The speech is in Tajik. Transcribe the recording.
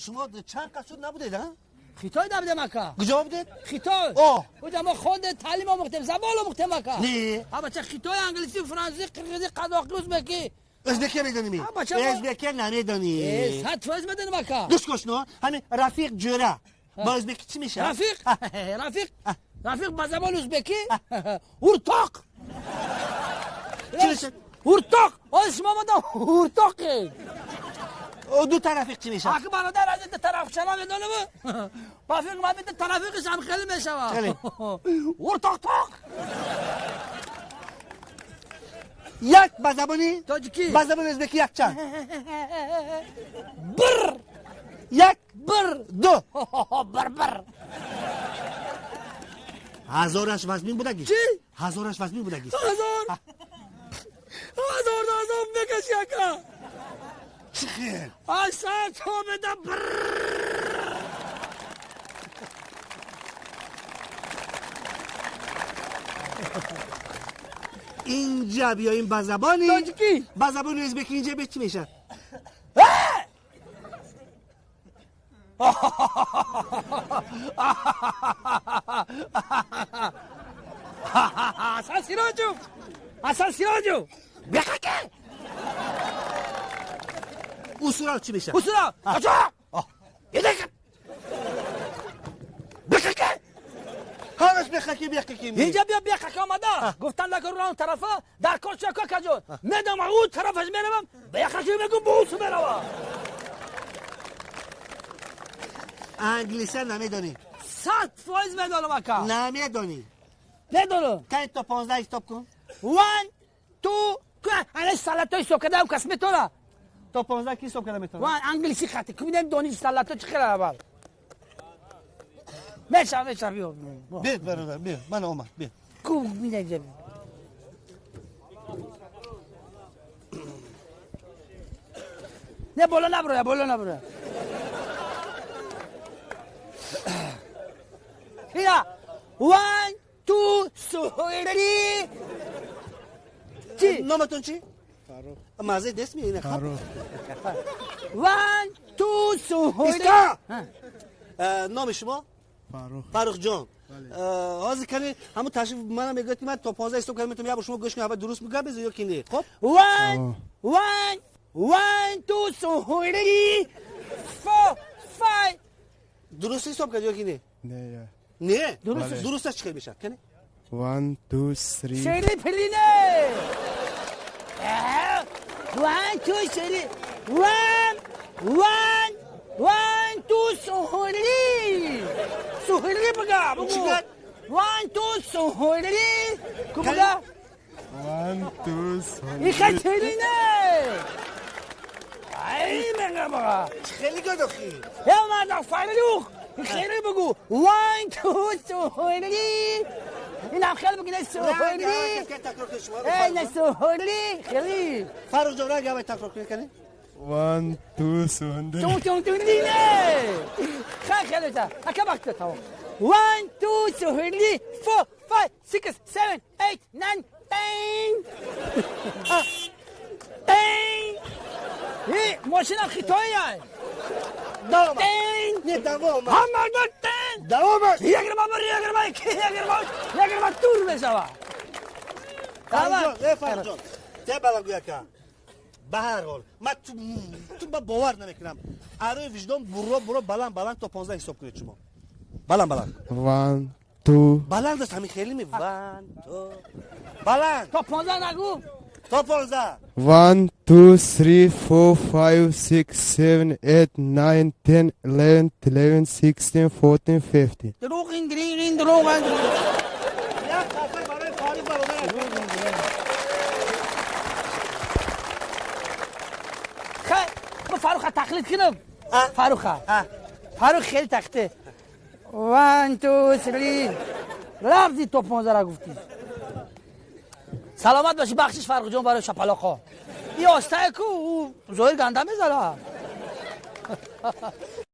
Шумо чанд кас шуд набудед, а? Хитой набудем, ака. Куҷо будед? Хитой. О! Уҷа мо хондем, таълим омӯхтем, забон омӯхтем, ака. Не. А бача хитой, англисӣ, франсӣ, қирғизӣ, қазоқӣ, узбекӣ. Ӯзбекия медонӣ? А, бача, Ӯзбекия намедонӣ. 100% медонем, ака. Гӯш кун, шумо ҳамин рафиқ, ҷӯра ба ӯзбекӣ чӣ мешавад? Рафиқ? Рафиқ? Рафиқ ба забони узбекӣ уртоқ. Чӣ мешавад? Уртоқ. Ози шумо модам уртоқе. Ду тарафиқ чӣ мешавад? Аки бародар, аз ду тараф чала медонам. Ба фикр ман ду тарафиқиш ҳам хеле мешавад. Хеле. Уртоқтоқ. Як ба забони тоҷикӣ. Ба забони ӯзбекӣ як чанд? Бір. Як. Бір. Ду. Бір, бір. Ҳазораш вазмин будагист? Чӣ? Ҳазораш вазмин будагист? Ҳазор, ҳазор азоб мекаши, ака. Чӣ хел? Аз сар то беда бир. Инҷа биёем ба забони тоҷикӣ. Ба забони ӯзбекӣ инҷа бе чӣ мешавад? Асан Сироҷов, Асан Сироҷов, бехаке. Усурал чӣ мешавад? Усура аҷа бехаке. Ҳамаш бехаки, бехаки. Инҷа биё, бехаке омада гуфтан накун, он тарафа дар кор чака каҷо медам, ӯ тарафаш меравам, бехаки мегум, бо ӯ меравам. Англиса намедонӣ? 100% медонам, ака. Намедонӣ. Медонам. Кай то 15 ҳисоб кун. One, two. Ана салато ҳисоб карда кас метона? То 15 ки ҳисоб карда метавонад? Ван англисӣ хати ку бидем, дониш салато чӣ хел аввал меша, меша, биё. Биё, бародар, биё, ман омад, биё. Ку бидем. Не, боло наброя, боло наброя. Ина one, two, three. Чӣ? Номатон чӣ? Маззаи дест ми ина? Фаррух. One, two, three. Иста! Номи шумо? Фаррух. Фаррух ҷон, ҳозир кани ҳамун ташриф манам мегӯяд, ки ман то 15 ҳисоб карда метавонам. Як бор шумо гӯш кунед, аввал дуруст мегӯяд безо ё ки не, хоб? One, one, one, two, three, four, five. Дуруст ҳисоб кард ё ки не? Не, я. Не. Дуруст. Бале. Дурусташ чӣ хел мешавад, кани? One, two, three. Шери пилине. One, two, three. One, one, one, two, three. Three бага, бугу. Чӣ кард? One, two, three. Ку бага? One, two, three. Иха чилине. Ай, мега бага. Хеле гӯдохӣ. Я мада Фаррух. Хеле бугу. One, two, three. Инам хеле бугу, не three. Эй, не three. Хеле. Фаррух ҷон, ранг аввал такрор кунед, кани. One, two, three. Тун тун тун не. Хай, хеле та. Ака вақт тамом. One, two, three, four, five, six, seven, eight, nine, ten. Ten. Э, мошина хитоия. Давом. Ten. Не, давом. Ҳама ten. Давомаш. Ягирма бір, ягирма икки, ягирма уч, ягирма тур мешава. Фаррух ҷон, э, Фаррух ҷон, те балангӯ яка. Ба ҳар ҳол ман ту ба бовар намекунам, арои виҷдон буро, буро, баланд, баланд то 15 ҳисоб кунед шумо, баланд, баланд. One, two. Баланд аст, ҳамин хеле ми one, two, баланд. То 15 нагу. То 15. One, two, three, four, five, six, seven, eight, nine, 10, 11, 11, 16, 14, 15. Дурӯғин, дирин, дурӯғин. Як қафа барои Фаррух бародар. Хай, ма Фарруха тақлид кунам. Фарруха. Фаррух хеле тахте. One, two, three. Рафти то 15 ра гуфтӣ. Саломат бошӣ, бахшиш, Фаррух ҷон, барои шапалоқҳо. И остае ку, ӯ зоҳир ганда мезара.